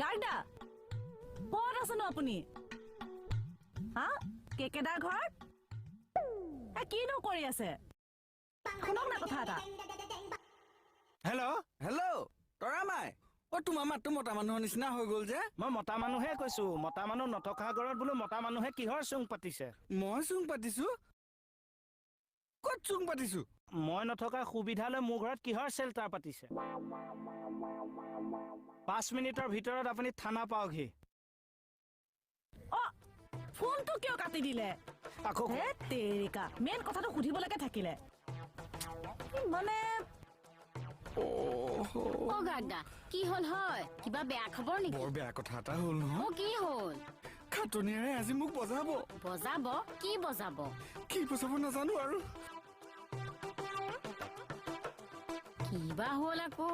গাৰ্গদা, ক'ত আছেনো আপুনি? হা, কেকেদাৰ ঘৰত এ কিনো কৰি আছে? শুনক না কথা এটা। হেল্ল'। হেল্ল' তৰামাই, অ তোমাৰ মাতটো মতা মানুহৰ নিচিনা হৈ গ'ল যে। মই মতা মানুহে কৈছো। মতা মানুহ নথকা ঘৰত বোলো মতা মানুহে কিহৰ চুং পাতিছে? মই চুং পাতিছো? ক'ত চুং পাতিছো? মই নথকা সুবিধা লৈ মোৰ ঘৰত কিহৰ চেল্টাৰ পাতিছে? 5 মিনিটৰ ভিতৰত আপুনি থানা পাওকহি। অ, ফোনটো কিয় কাটি দিলে? আকৌ হে তেৰিকা, মেইন কথাটো সুধিবলৈকে থাকিলে মানে। অ গাৰ্গদা, কি হ'ল হয়? কিবা বেয়া খবৰ নেকি? বৰ বেয়া কথা এটা হ'ল নহয়। অ, কি হ'ল? খাটনিয়াৰে আজি মোক বজাব। বজাব? কি বজাব? কি বজাব নাজানো আৰু। কি বা হ'ল আকৌ?